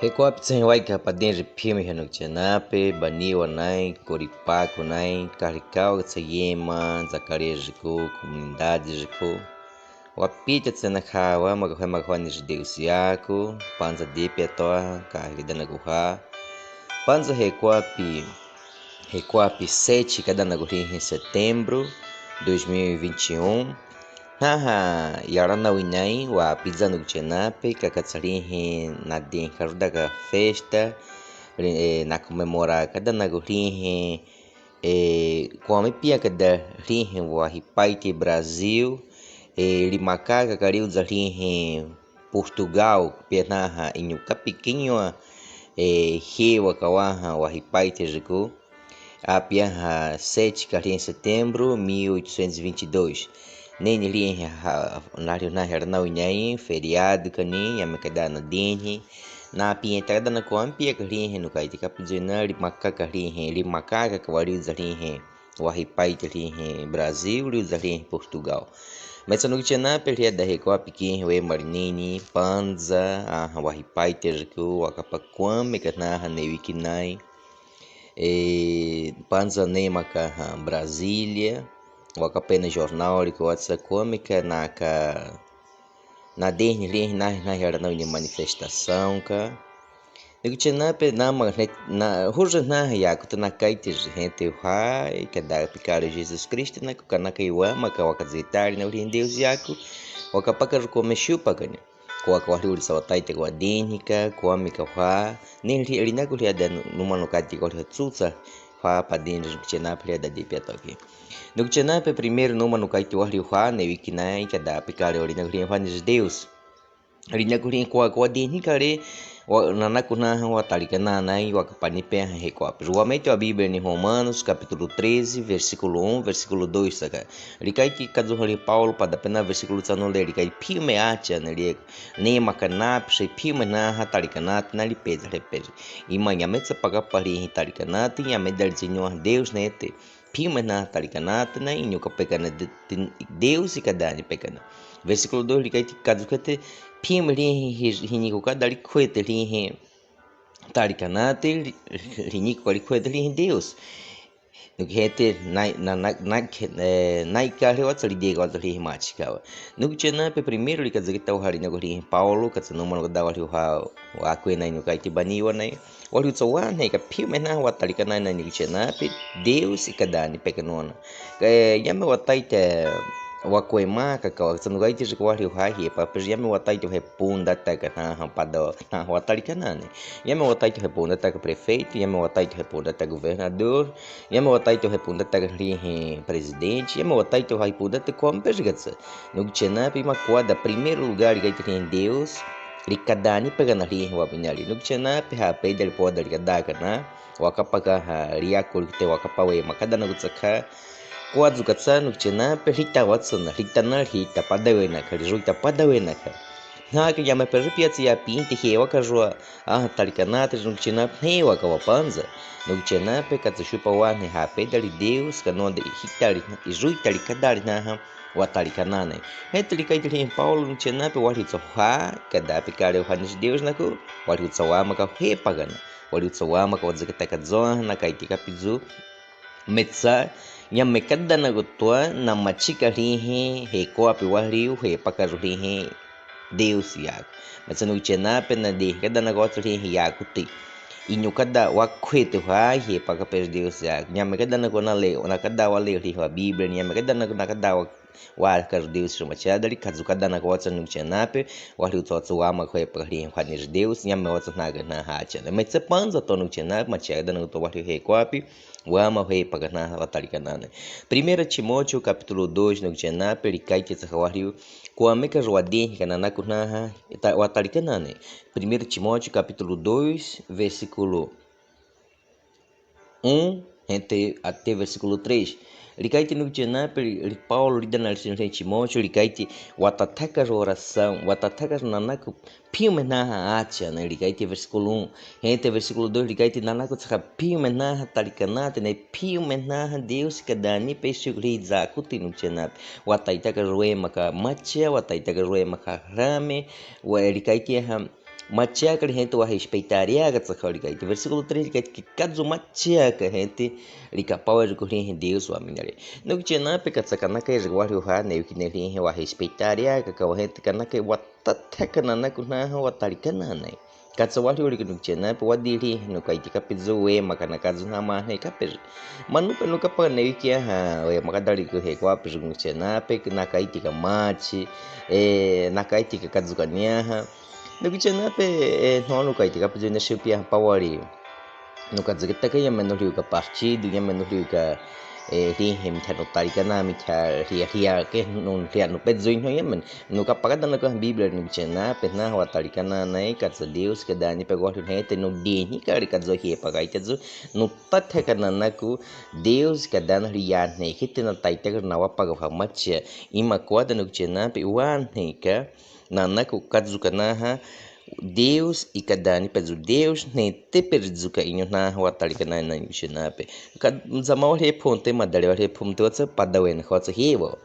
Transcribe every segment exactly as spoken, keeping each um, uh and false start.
Rekowa ptsahiwai ka padinri phime hanu kchenape, baniwa nai, koripaku nai, karikawa kachayema, zakarijiku, komunidadijiku. Wapita tsena khawa, makahe makahe ni Deus yaku, panza dipia toa, kahiri dana kuha. Panza rekowa pi, rekowa pi sete kadana kuhrihin setembro, dois mil e vinte e um. Naha, yara na winai, wa pizanu kchenape, kakatsa hrihin, nadin karuda ka festa, ri-, eh, na komemora kadana kuhrihin, eh, kwame pia kada hrihin wahipaiti Brazil, eh, rimaka kakariuza hrihin Portugal, pia naha inyu kapikinwa, eh, hewa kawaha wahipaiti jiku. Apia ha sete kahrihin setembro, mil oitocentos e vinte e dois. Neni hrihin ha, nariu naha yara na winai, feriado kani, yame kada nadinhi. Na pia takada na kwame pia kahrihin, nukaiti kapzuna, rimaka kahrihin, rimaka kakawariuza hrihin. Wahipaiti hrihin Brazil, riuza hrihin Portugal. Metsa nu kchenape hriada rekowa pikinhi we marinini, panza, aha, wahipaiti jiku, wakapa kwame ka naha newikinai. Eh, panza nemaka ha Brasília, wakapena jornal, riko watsa kwame ka naka, nadinhi hrihin naha, naha yara na winai manifestasaun ka. Nu kchenape nama hne, na, hurja naha yaku tana kaiti hente uhai, kada pikari Jesus Kristo naku, kana kaiwa, maka wakazitari na hrihin Deus yaku, wakapaka ruko meshupa kani. Kwa kwa hriuri sa wataite kwa dinhi ka, kwame ka hwa, ni hri, rinaku hriada nu-, numa nukaiti kwa hri tsutsa, hwa padinri nu kchenape hriada dipia toki. Nu kchenape primeiru numa nukaiti wa hri hwa, newikinai, kada pikari rinaku hri hwa ni Deus. Rinaku hri kwa kwa dinhi kare, wa, nanaku naha watalikana nai, wakapani pe ha rekowa pi. Wamete wa Bíblia ni Romanos, capítulo treze, versículo um, versículo dois saka. Rikaiti kazu hri Paulo padapena versículo tsanu le, rikaiti phime acha ne ri. Nemaka na pse phime naha talikana tena ri peza hre peze. Ima nyame tsa pakapa hrihin talikana te, nyame dali tsi nyoha Deus nete. Phime naha talikana tena, inyu kapekana de, de, Deus ikadani pekana. Versículo dois rikaiti kazu kete, phime hrihin hi, hiniku kadali khwete hrihin talikana te, hiniku kali khwete hrihin Deus. Nu kete nai, na, na, na, eh, nai kare watsa ri dega watsa hrihin machi kawa. Nu kchenape primeiru rikazu kete wa hri naku hrihin Paulo, katsa numa nuka da wa hri hwa, wa kwena inu kaiti baniwa nai. Wa hri utsawa nai ka phime naha watalikana nai nu kchenape, Deus ikadani pekana nona. Ka, eh, yame wataite wa kwema ka kawa, katsa nukaiti riko wa hri hwa hie pa, pe yame wataite he punda taka naha pada, naha watalikana nai. Yame wataite he punda taka prefeito, yame wataite he punda taka governador, yame wataite he punda taka hrihin presidente, yame wataite he punda taka kwame pe rikatsa. Nu kchenape ima kwada primeiru lugar rikaiti hrihin Deus, rikadani pekana hrihin wa pinari. Nu kchenape ha pedali podali kadakana, wakapaka ha riaku rikite wakapa we makada naku tsakha, kwazu katsa nu kchenape hrita watsana, hrita na hrita pada we nakha, rijuita pada we nakha. Naka yame pe ripia tsi ya pinte hewa kajua, aha talikana te nu kchenape hewa kawa panza. Nu kchenape katsa shupa wane ha pedali Deus, kanonde hitali, ijuitali kadali naha, watalikana nai. Hete rikaiti hrihin Paulo nu kchenape wa hri utsawa, kada pikari hwa ni Deus naku, wa hri utsawa maka hepakana. Wa hri utsawa maka wazakata kazoa, nakaiti kapizu. Metsa, nyame kada naku toa, namachika hrihin, hekowa pi wa hri, hepaka hrihin, Deus yaku. Metsa nu kchenape nade, kada naku watsa hrihin yaku te. Inyu kada wa khwete hwa, hepaka pe Deus yaku. Nyame kada naku nale, nakada wale hrihin wa Bíblia, nyame kada naku nakada wa Wa ka Deus machia dali, kazu kada naku watsa nu kchenape, wa hri utsawa maka hepaka hrihin hwa ni Deus, nyame watsa naka naha chana. Metsa panza toa nu kchenape, machia kada naku toa wa hri hekowa pi, wa maka hepaka naha watalikana nai. Primeira Timóteo, capítulo dois, nu kchenape, rikaiti tsakha wa hri, kwame ka jua dinhi ka nanaku naha, ta, watalikana nai. Primeira Timóteo, capítulo dois, versículo um, hete, até versículo três. Rikaiti nu kchenape, ri, ri Paulo, rida na ri, ri Timóteo, rikaiti, watathaka orasaun, watathaka nanaku, phime naha acha, nai, rikaiti versículo um, hete versículo dois, rikaiti nanaku tsakha phime naha talikana te, nai, phime naha Deus ikadani pe shughuli zaku te nu kchenape, wataitaka jue maka machia, wataitaka jue maka hrame, wa rikaiti ha, Matiahaka rehente wa respeitaria katsa kha likaiti. Versículo três likaiti kazu matiahaka rehente rikapawe riku rihe Deus wamina re. Nukutena pe katsa kanaka ijika wahiri uha ne wikine rihe wa respeitaria kaka wa rehente kanaka watathaka nanaku naha watalikana nai. Katsa wahiri uri nukutena pe wadi rihe nukaiti kapizu wema kana kazu namahe kapizu. Manu pe nukapa ne wikia ha wema kadali ku he kwapizu nukutena pe nakaiti ka machi, eh, nakaiti ka kazu kaniaha. Nukutena pe, eh, no nukaiti kapizu ne shupia pawari. Nukazeketaka yame nuhriu ka partido, yame nuhriu ka, eh, rihe mitha nutalikana mitha ria ria ke nuhria nupezu no yame. Nukapakada nako Bíblia nukutena pe naha watalikana nai katsa Deus kadani pe wahiri rehente nudini kali kazu hie pakaita zu nutathaka nanaku Deus kadani ria ne hiti nataitaka nawapaka ha machia. Ima kwada nukutena pe wa ne ka nanaku kazu kanaha Deus ikadani pezu Deus ne te perizuka inyo naha watalikana nai nukutena pe. Ka zama wahiri phunte madali wahiri phunte watsa padawe ne khotsa hiwo.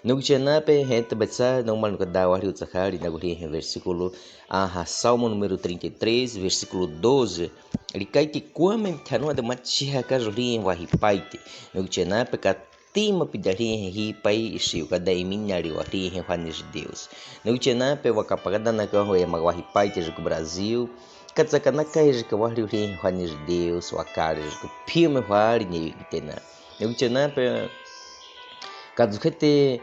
Nukutena pe hente betsa no mal nukada wahiri utsa khali naku rihe versículo, aha, Salmo número trinta e três, versículo doze. Likaiti kwame mitha no de matiahaka rihe wahipaiti. Nukutena pe ka tima pida rihe hipai isiu kada imina ri wahiri rihe wani ri Deus. Nukutena pe wakapakada nako wema wahipaiti ijika Brasil. Katsa kanaka ijika wahiri rihe wani ri Deus wakali ijika piume wahiri ne wikitena. Nukutena pe kazu kete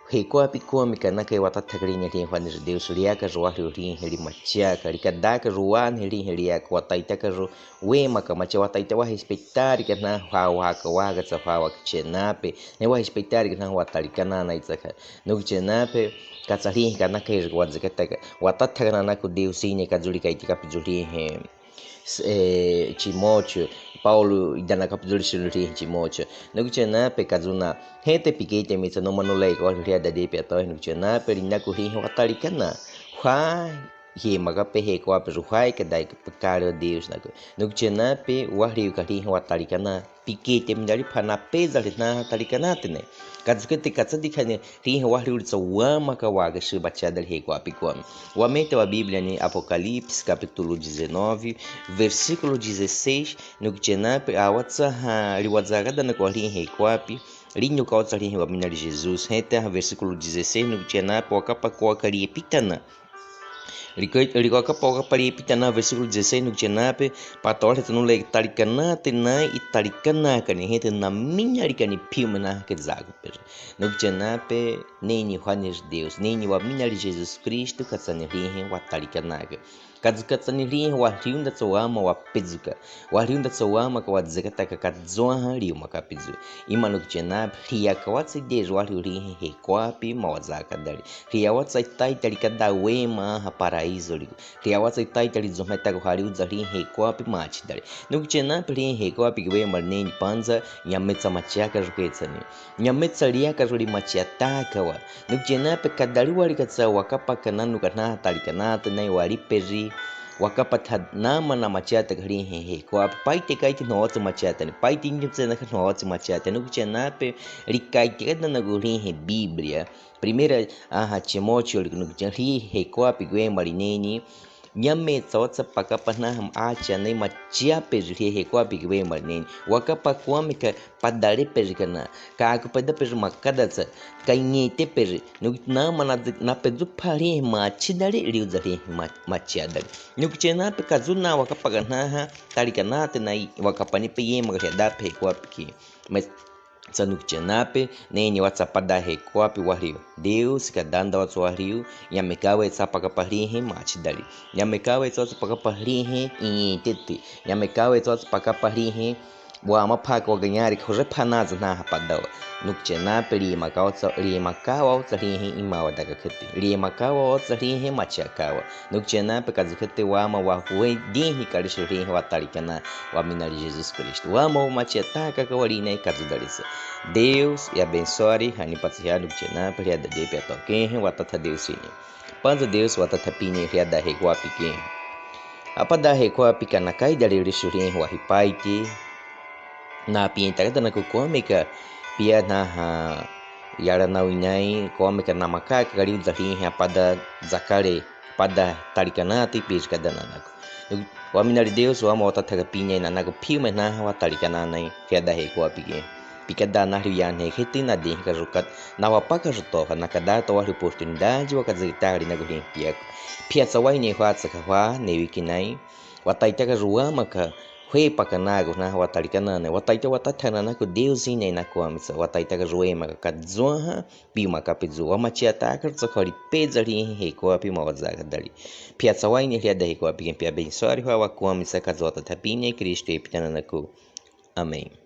he kwapi kwame kanaka watathaka rihe rihe wani ri Deus riaka ri wahiri rihe ri matiahaka rikadaka ri wani rihe riaka wataitaka ri wema ka machia wataita wa respeitari ka naha waka waka tsa waka kutena pe ne wa respeitari ka naha watalikana nai tsa kha. Nukutena pe katsa rihe kanaka ijika wazeketaka watathaka nanaku Deus ine kazu likaiti kapizu rihe. S-, eh, Timóteo, Paulo idana kapizu ri sinu rihe Timóteo. Nukutena pe kazu na hete pikete mitsa no manu lai ka wahiri ria dade pe ato nukutena pe rinaku rihe watalikana. Wa hie makape he kwapizu wai kadai pe kali Deus naku. Nukutena pe wahiri ka rihe watalikana pikete midali pana peza ri naha talikana tene. Kazu kete katsa dikhane rihe wahiri uri tsa wama ka waka siu bachia dali he kwapi kwame. Wamete wa Bíblia ni Apocalipse capítulo dezanove, versículo dezasseis, nukutena pe awatsa ha riwazakada nako rihe kwapi, rinyuka watsa rihe wamina ri Jesus. Hete ha versículo dezasseis nukutena pe wakapa kwaka riepitana. Riko, riko wakapa, wakapa riepitana versículo dezasseis nukutena pe, pata wahiri tsa nulai talikana tena italikana kani hete namina ri kani piume naha ke zaku pe. Nukutena pe neni wani ri Deus, neni wamina ri Jesus Kristu katsa ni rihe watalikanaka. Kazu katsa ni rihe wahiri undi tsa wama wapezuka. Wahiri undi tsa wama ka wazeketaka kazu ha riu makapizu. Ima nukutena pe riaka watsa idezu wahiri rihe he kwapi mawazaka dali. Ria watsa itaitari kada wema ha paraíso riku. Ria watsa itaitari zometa ko hariuza rihe kwapi machi dali. Nukutena pe rihe kwapi kiwema neni panza, nyametsa matiahaka ru ketsa ni. Nyametsa riaka ru ri matiataka wa. Nukutena pe kadali wari katsa wakapa ka nanu ka naha talikana tena wari peri. Wakapa tha namana matiataka rihe he kwapi paite kaite no watsa matiata ni. Paite nyu tsena ka no watsa matiata. Nukutena pe rikaite kada nako rihe Bíblia. Primeira, aha, Timóteo, ri nukutena rihe kwapi kiwema ri neni. Nyametsa watsa pakapa naha machi ane machia pe ri rihe kwapi kiwema ri neni. Wakapa kwame ka padare pe ri kana. Ka aku pada pe ri makada tsa. Ka nyete pe ri. Nukutena mana napezu pa rihe machi dali, riuza rihe ma-, machia dali. Nukutena pe kazu na wakapa ka naha talikana tena wakapa ni pe yema ka riada pe he kwapi ki. Mas Tsa nukutena pe, neni watsa pada he kwapi wahiriu. Deus kadanda watsa wahiriu, nyamekawe tsa pakapa rihe machi dali. Nyamekawe tsa watsa pakapa rihe inyetete. Nyamekawe tsa watsa pakapa rihe wamapaka waganyari khuze pana tsa naha pada wa. Nukutena pe riemakawa tsa, riemakawa tsa rihe imawa daka khete. Riemakawa tsa rihe machiakawa. Nukutena pe kazu khete wama wa huwe dihi kali si rihe watalikana wamina ri Jesus Kristu. Wama wa machiataka ka wari ne kazu dali si. Deus ya abençoe rihe, hani patsa hia nukutena pe riada de pe atokehe watatha Deus ini. Panza Deus watatha Pinii riada he kwapi kehe. Apada he kwapi kana kaida ri si rihe wahipaiti. Na pintaka dana ku kwame ka pia naha yara nawinai kwame ka namakaka kali uza rihe apada zakale. Pada talikanati piirikadananaku. Wamiina Deus, wamatathaka pinainaku, piumanhaha watalikanaanai, hiada heiko apige. Pikada nahri yan he kheti nadin kajukat, nawapaka jutoha, nakada towa oportunidade wakazagitali naku himpiaku. Piatsawaine hwa tsakahwa, newikinai. Wataitaka juwamaka, hwe pakanaku naha watalikanaanai. Wataita watathanaanaku Deus ine naku wamisa. Wataitaka juwamaka kazwaha, piumaka pizu wamatiataka tsakahwali pedzali heiko api mawazakadali. Piatsawaine hiada heiko api gen piabensoari hwa waku wamisa kazotathapine Kristo epitana naku. Amen.